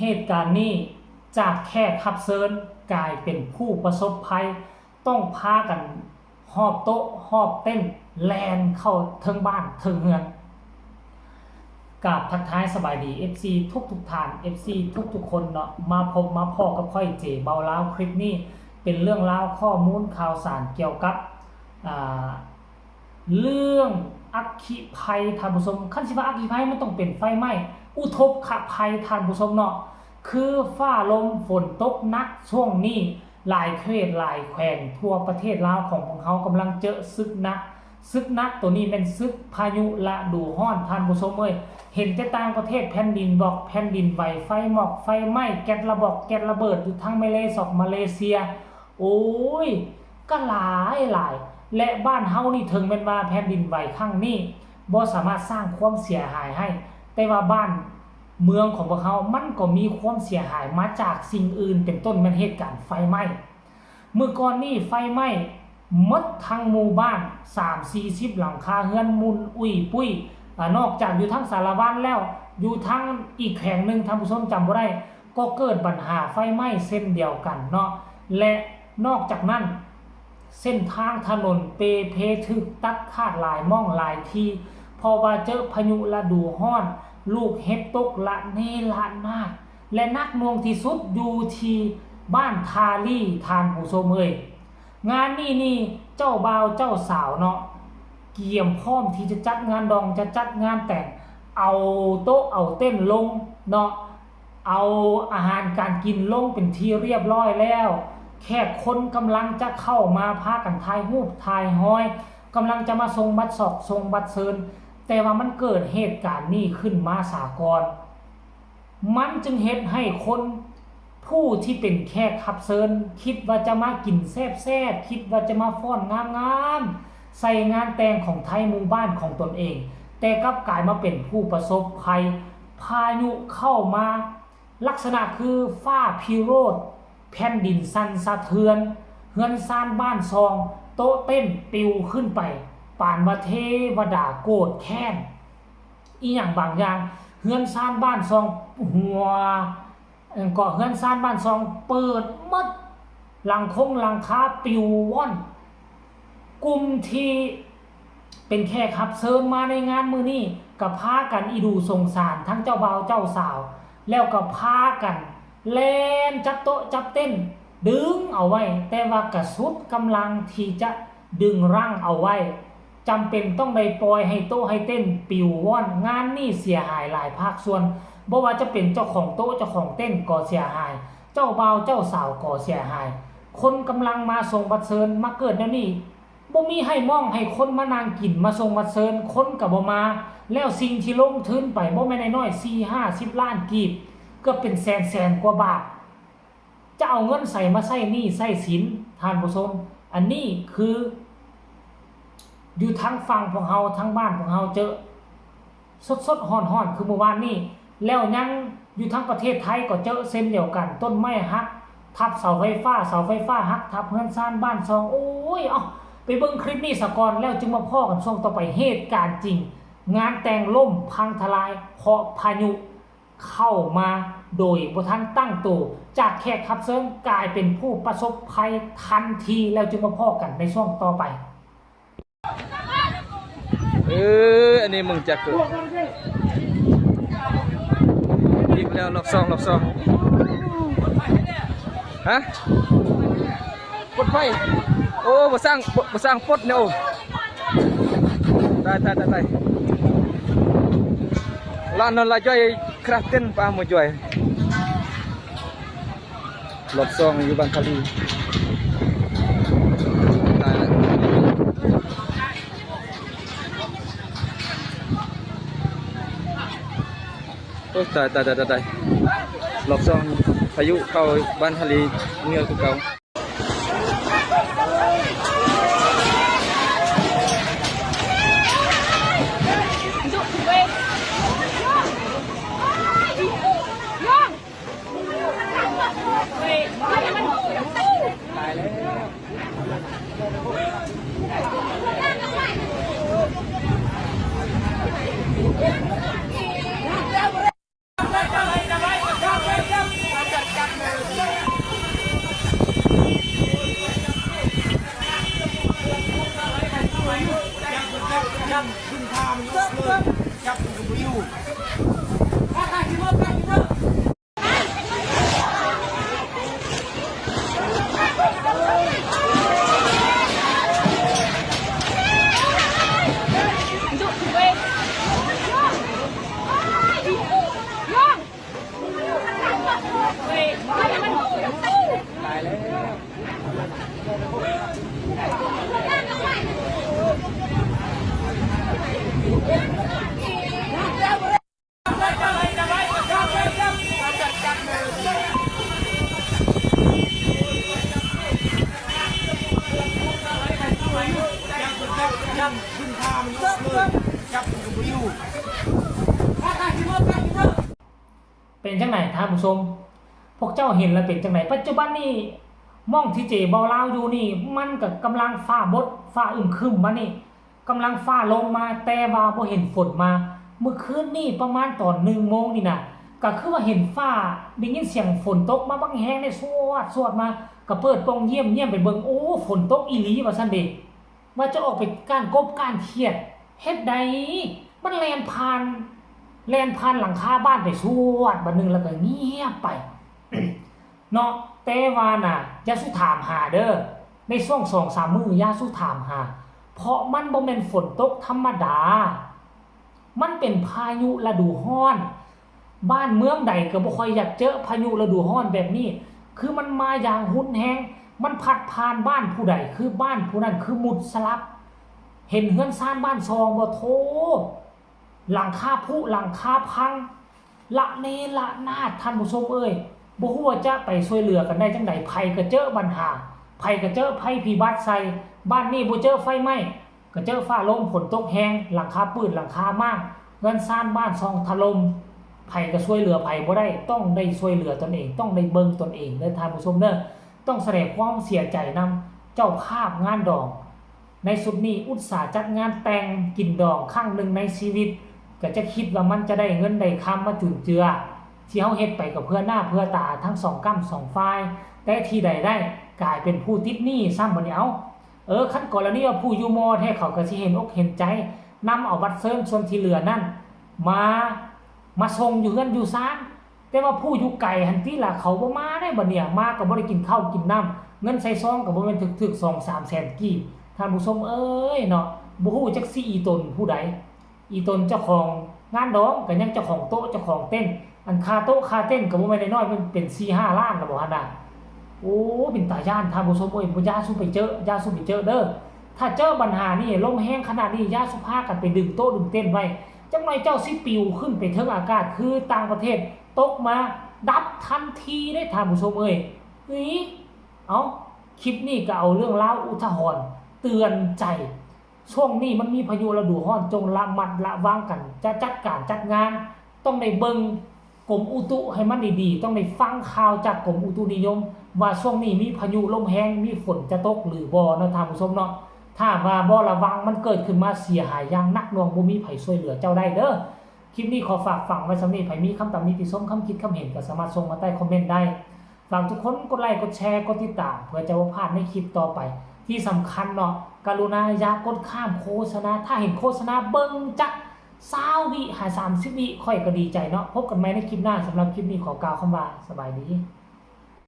ເຫດການນີ້ ຈາກແຂກຮັບເຊີນກາຍເປັນຜູ້ປະສົບໄພ ຕ້ອງພາກັນຮອບໂຕະຮອບເຕັນ ແລ່ນເຂົ້າເທິງບ້ານເທິງເຮືອນ. ກາບທັກທາຍສະບາຍດີ ເອັຟຊີ ທຸກໆທ່ານ ເອັຟຊີ ທຸກໆຄົນເນາະ ມາພົບມາພໍ້ກັບຂ້ອຍ ເຈ ເບົາລາວ. ຄລິບນີ້ເປັນເລື່ອງລາວຂໍ້ມູນຂ່າວສານກ່ຽວກັບ ອ່າ ເລື່ອງອັກຄີໄພ ທ່ານຜູ້ຊົມ. ຄັນຊິວ່າອັກຄີໄພ ມັນຕ້ອງເປັນໄຟໄໝ້ ອຸທົກຄະໄພ ທ່ານຜູ້ຊົມເນາະ. ຄືຟ້າລົມຝົນຕົກໜັກຊ່ວງນີ້ ຫຼາຍເຂດຫຼາຍແຂວງທົ່ວປະເທດລາວຂອງພວກເຮົາກຳລັງເຈີສຶກໜັກ. ສຶກໜັກໂຕນີ້ແມ່ນສຶກພາຍຸລະດູຮ້ອນ ທ່ານຜູ້ຊົມເອີຍ. ເຫັນແຕ່ຕ່າງປະເທດ ແຜ່ນດິນບອກ ແຜ່ນດິນໄຫວ ໄຟໝອກໄຟໄໝ້ ແກັດລະບອກແກັດລະເບີດ ຢູ່ທາງມາເລຊອກມາເລເຊຍ ໂອ້ຍ ກະຫຼາຍຫຼາຍ. ແລະ ບ້ານເຮົານີ້ ເຖິງແມ່ນວ່າແຜ່ນດິນໄຫວຄັ້ງນີ້ບໍ່ສາມາດສ້າງຄວາມເສຍຫາຍໃຫ້ ແຕ່ວ່າບ້ານເມືອງຂອງພວກເຮົາ ມັນກໍມີຄວາມເສຍຫາຍມາຈາກສິ່ງອື່ນ ເປັນຕົ້ນແມ່ນເຫດການໄຟໄໝ້. ມື້ກ່ອນນີ້ໄຟໄໝ້ໝົດທັງໝູ່ບ້ານ ສາມສີ່ສິບຫຼັງຄາເຮືອນ ໝຸ່ນອຸ້ຍປຸ້ຍ. ອາ ນອກຈາກຢູ່ທາງສາລະວັນແລ້ວ ຢູ່ທາງອີກແຂວງໜຶ່ງ ທ່ານຜູ້ຊົມ ຈຳບໍ່ໄດ້ ກໍເກີດບັນຫາໄຟໄໝ້ເຊັ່ນດຽວກັນເນາະ. ແລະ ນອກຈາກນັ້ນ ເສັ້ນທາງຖະໜົນເປ່ເພຖືກຕັດຂາດຫຼາຍໝ່ອງຫຼາຍທີ່ ເພາະວ່າເຈີພາຍຸລະດູຮ້ອນ ລູກເຫັບຕົກລະເນລະນາດ ແລະ ໜັກໜ່ວງທີ່ສຸດຢູ່ທີ່ບ້ານທ່າລີ ທ່ານຜູ້ຊົມເອີຍ. ງານນີ້ນີ້ ເຈົ້າບ່າວເຈົ້າສາວເນາະ ກຽມພ້ອມທີ່ຈະຈັດງານດອງ ຈະຈັດງານແຕ່ງ ເອົາໂຕະເອົາເຕັນລົງເນາະ ເອົາອາຫານການກິນລົງເປັນທີ່ຮຽບຮ້ອຍແລ້ວ. ແຂກຄົນກຳລັງຈະເຂົ້າມາພາກັນຖ່າຍຮູບຖ່າຍຮອຍ ກຳລັງຈະມາສົ່ງບັດຊອກສົ່ງບັດເຊີນ ແຕ່ວ່າມັນເກີດເຫດການນີ້ຂຶ້ນມາສາກ່ອນ. ມັນຈຶ່ງເຮັດໃຫ້ຄົນຜູ້ທີ່ເປັນແຂກຮັບເຊີນ ຄິດວ່າຈະມາກິນແຊບໆ ຄິດວ່າຈະມາຟ້ອນງາມໆ ໃສ່ງານແຕ່ງຂອງໄທໝູ່ບ້ານຂອງຕົນເອງ, ແຕ່ກັບກາຍມາເປັນຜູ້ປະສົບໄພ ພາຍຸເຂົ້າມາ ລັກສະນະຄືຟ້າພິໂຣດ ແຜ່ນດິນສັ່ນສະເທືອນ, ເຮືອນຊານບ້ານຊ່ອງ ໂຕະເຕັນປິວຂຶ້ນໄປ ປານວ່າເທວະດາໂກດແຄ້ນ ອີ່ຫຍັງບາງຢ່າງ, ເຮືອນຊານບ້ານຊ່ອງຫົວ ເອີ ກໍເຮືອນຊານບ້ານຊ່ອງເປີດໝົດ, ຫຼັງຄົງຫຼັງຄາປິວວ່ອນ. ກຸ່ມທີ່ເປັນແຂກຮັບເຊີນມາໃນງານມື້ນີ້ ກໍພາກັນອີດູສົງສານທັງເຈົ້າບ່າວເຈົ້າສາວ, ແລ້ວກໍພາກັນ ແລ່ນຈັບໂຕະຈັບເຕັນດຶງເອົາໄວ້, ແຕ່ວ່າກະສຸດກຳລັງທີ່ຈະດຶງຄັ້ງເອົາໄວ້, ຈຳເປັນຕ້ອງໄດ້ປ່ອຍໃຫ້ໂຕະໃຫ້ເຕັນປິວວ່ອນ. ງານນີ້ເສຍຫາຍຫຼາຍພາກສ່ວນ, ບໍ່ວ່າຈະເປັນເຈົ້າຂອງໂຕະເຈົ້າຂອງເຕັນກໍເສຍຫາຍ, ເຈົ້າບ່າວເຈົ້າສາວກໍເສຍຫາຍ. ຄົນກຳລັງມາສົ່ງບັດເຊີນ ມາເກີດແນວນີ້ ບໍ່ມີໃຫ້ໝ່ອງໃຫ້ຄົນມານັ່ງກິນ ມາສົ່ງມາເຊີນ ຄົນກໍບໍ່ມາ. ແລ້ວສິ່ງທີ່ລົງທຶນໄປບໍ່ແມ່ນນ້ອຍໆ ສີ່ຫ້າສິບລ້ານກີບ ເກືອບເປັນແສນໆກວ່າບາດ ຈະເອົາເງິນໃສມາໃຊ້ໜີ້ໃຊ້ສິນ ທ່ານຜູ້ຊົມ? ອັນນີ້ຄືຢູ່ທາງຝັ່ງພວກເຮົາ ທາງບ້ານພວກເຮົາເຈີ ສົດໆຮ້ອນໆຄືມື້ວານນີ້, ແລ້ວຍັງຢູ່ທາງປະເທດໄທກໍເຈີເຊັ່ນດຽວກັນ, ຕົ້ນໄມ້ຫັກທັບເສົາໄຟຟ້າ, ເສົາໄຟຟ້າຫັກທັບເຮືອນຊານບ້ານຊ່ອງ. ໂອ້ຍ ເອົາ ໄປເບິ່ງຄລິບນີ້ສາກ່ອນ ແລ້ວຈຶ່ງມາພໍ້ກັນຊ່ວງຕໍ່ໄປ. ເຫດການຈິງ, ງານແຕ່ງລົ້ມພັງທະລາຍ ເພາະພາຍຸເຂົ້າມາໂດຍບໍ່ທັນຕັ້ງໂຕ, ຈາກແຂກຮັບເຊີນກາຍເປັນຜູ້ປະສົບໄພທັນທີ ແລ້ວຈຶ່ງມາພໍ້ກັນໃນຊ່ວງຕໍ່ໄປ. ເອີ ອັນນີ້ມຶງຈັກເກີດອີກແລ້ວ ລອບສອງ ລອບສອງ. ຮະ? ປົດໄຟ. ໂອ້ ບໍ່ສ້າງ ບໍ່ ບໍ່ສ້າງປົດແນວ. ຕາຍ ຕາຍ ຕາຍ ຕາຍ. ລານນອນລາຈ້ອຍ ຄຣາບເຕັນປາໝູ່ຈ້ອຍ. ລອບສອງຢູ່ບ້ານທາລີ. ຕາຍແລ້ວ. ໂອ້ຍ ຕາຍ ຕາຍ ຕາຍ ຕາຍ. ລອບສອງ ພາຍຸເຂົ້າບ້ານທາລີເໜືອຄືເກົ່າ. ເປັນຈັ່ງໃດທ່ານຜູ້ຊົມ? ພວກເຈົ້າເຫັນແລ້ວເປັນຈັ່ງໃດ? ປັດຈຸບັນນີ້ ໝ່ອງທີ່ເຈເບົາລາວຢູ່ນີ້ ມັນກໍກຳລັງຟ້າບົດ ຟ້າອຶ້ມຄຶ້ມມານີ້ ກຳລັງຟ້າລົງມາ ແຕ່ວ່າບໍ່ເຫັນຝົນມາ. ມື້ຄືນນີ້ປະມານຕອນໜຶ່ງໂມງນີ້ນະ ກໍຄືວ່າເຫັນຟ້າ ໄດ້ຍິນສຽງຝົນຕົກມາບັກແຮງເດ້ ຊວດໆມາ ກໍເປີດປ່ອງຢ້ຽມໆໄປເບິ່ງ ໂອ້ ຝົນຕົກອີ່ຫຼີວ່າຊັ້ນເດ. ວ່າຈະອອກໄປກ້ານກົບກ້ານຂຽດ ເຮັດໃດມັນແລ່ນຜ່ານ ແລ່ນຜ່ານຫຼັງຄາບ້ານໄປຊວດບາດໜຶ່ງ ແລ້ວກໍງຽບໄປເນາະ. ແຕ່ວ່ານະ ຢ່າສູ່ຖາມຫາເດີ້ ໃນຊ່ວງສອງສາມມື້ຢ່າສູ່ຖາມຫາ ເພາະມັນບໍ່ແມ່ນຝົນຕົກທຳມະດາ ມັນເປັນພາຍຸລະດູຮ້ອນ. ບ້ານເມືອງໃດກໍບໍ່ຄ່ອຍຢາກເຈີພາຍຸລະດູຮ້ອນແບບນີ້ ຄືມັນມາຢ່າງຮຸນແຮງ ມັນພັດຜ່ານບ້ານຜູ້ໃດ ຄືບ້ານຜູ້ນັ້ນຄືໝຸດສະຫຼັບ. ເຫັນເຮືອນຊານບ້ານຊ່ອງບໍ່ ໂທ້ ຫຼັງຄາຜຸ ຫຼັງຄາພັງ ລະເນລະນາດ ທ່ານຜູ້ຊົມເອີຍ. ບໍ່ຮູ້ວ່າຈະໄປຊ່ວຍເຫຼືອກັນໄດ້ຈັ່ງໃດ ໃຜກໍເຈີບັນຫາ ໃຜກໍເຈີໄພພິບັດໃສ່. ບ້ານນີ້ບໍ່ເຈີໄຟໄໝ້ ກະເຈີຟ້າລົມ ຝົນຕົກແຮງ ຫຼັງຄາປືດ ຫຼັງຄາມ້າງ ເຮືອນຊານບ້ານຊ່ອງຖະຫຼົ່ມ ໃຜກະຊ່ວຍເຫຼືອໃຜບໍ່ໄດ້ ຕ້ອງໄດ້ຊ່ວຍເຫຼືອຕົນເອງ ຕ້ອງໄດ້ເບິ່ງຕົນເອງເດີທ່ານຜູ້ຊົມເດີ. ຕ້ອງສະແດງຄວາມເສຍໃຈນຳເຈົ້າພາບງານດອງໃນຊຸດນີ້ ອຸດສາຈັດງານແຕ່ງກິນດອງຄັ້ງໜຶ່ງໃນຊີວິດ ກະຈະຄິດວ່າມັນຈະໄດ້ເງິນໄດ້ຄຳມາຈຸນເຈືອ ທີ່ເຮົາເຮັດໄປກະເພື່ອໜ້າເພື່ອຕາທັງສອງກ້ຳສອງຝ່າຍ ແຕ່ທີ່ໃດໄດ້ ກາຍເປັນຜູ້ຕິດໜີ້ຊ້ຳບາດນີ້ເອົາ. ເອີ ຄັນກໍລະນີວ່າຜູ້ຢູ່ມໍ່ແທ້ ເຂົາກໍຊິເຫັນອົກເຫັນໃຈ ນຳເອົາບັດເຊີນສ່ວນທີ່ເຫຼືອນັ້ນມາ ມາສົ່ງຢູ່ເຮືອນຢູ່ຊານ. ແຕ່ວ່າຜູ້ຢູ່ໄກຫັ້ນຕິລະ ເຂົາບໍ່ມາໄດ້ບາດນີ້ ມາກໍບໍ່ໄດ້ກິນເຂົ້າກິນນ້ຳ ເງິນໃສ່ຊອງກໍບໍ່ແມ່ນຖືກໆ ສອງສາມແສນກີບ ທ່ານຜູ້ຊົມເອີຍເນາະ. ບໍ່ຮູ້ຈັກຊິອີຕົນຜູ້ໃດ ອີຕົນເຈົ້າຂອງງານດອງ ກໍຍັງເຈົ້າຂອງໂຕະເຈົ້າຂອງເຕັນ ອັນຄ່າໂຕະຄ່າເຕັນກໍບໍ່ແມ່ນນ້ອຍໆ ມັນເປັນສີ່ຫ້າລ້ານລະບໍ່ຫັ້ນນະ. ໂອ້ ເປັນຕາຢ້ານທ່ານຜູ້ຊົມເອີຍ ບໍ່ ຢ່າສູ່ໄປເຈີ ຢ່າສູ່ໄປເຈີເດີ. ຖ້າເຈີບັນຫານີ້ ລົມແຮງຂະໜາດນີ້ ຢ່າສູ່ພາກັນໄປດຶງໂຕະດຶງເຕັນໄວ້ ຈັກໜ່ອຍເຈົ້າຊິປິວຂຶ້ນໄປເທິງອາກາດຄືຕ່າງປະເທດ ຕົກມາດັບທັນທີເດ້ທ່ານຜູ້ຊົມເອີຍ. ເອີ ເອົ້າ ຄລິບນີ້ກໍເອົາເລື່ອງລາວອຸທາຫອນເຕືອນໃຈ ຊ່ວງນີ້ມັນມີພາຍຸລະດູຮ້ອນ ຈົ່ງລະມັດລະວັງກັນ ຈະຈັດການຈັດງານ ຕ້ອງໄດ້ເບິ່ງກົມອຸຕຸໃຫ້ມັນດີໆ ຕ້ອງໄດ້ຟັງຂ່າວຈາກກົມອຸຕຸນິຍົມ ວ່າຊ່ວງນີ້ມີພາຍຸລົມແຮງ ມີຝົນຈະຕົກຫຼືບໍ່ເນາະທ່ານຜູ້ຊົມເນາະ. ຖ້າວ່າບໍ່ລະວັງ ມັນເກີດຂຶ້ນມາເສຍຫາຍຢ່າງໜັກໜ່ວງ ບໍ່ມີໃຜຊ່ວຍເຫຼືອເຈົ້າໄດ້ເດີ. ຄລິບນີ້ຂໍຝາກຝັງໄວ້ສ່ຳນີ້ ໃຜມີຄຳຕຳໜິຕິຊົມ ຄຳຄິດຄຳເຫັນ ກໍສາມາດສົ່ງມາໃຕ້ຄອມເມັນໄດ້. ຝາກທຸກຄົນກົດໄລ ກົດແຊ ກົດຕິດຕາມ ເພື່ອຈະບໍ່ພາດໃນຄລິບຕໍ່ໄປ. ທີ່ສຳຄັນເນາະ ກະລຸນາຢ່າກົດຂ້າມໂຄສະນາ ຖ້າເຫັນໂຄສະນາເບິ່ງຈັກຊາວວິຫາສາມສິບວິ ຂ້ອຍກໍດີໃຈເນາະ. ພົບກັນໃໝ່ໃນຄລິບໜ້າ ສຳລັບຄລິບນີ້ຂໍກ່າວຄຳວ່າ ສະບາຍດີ.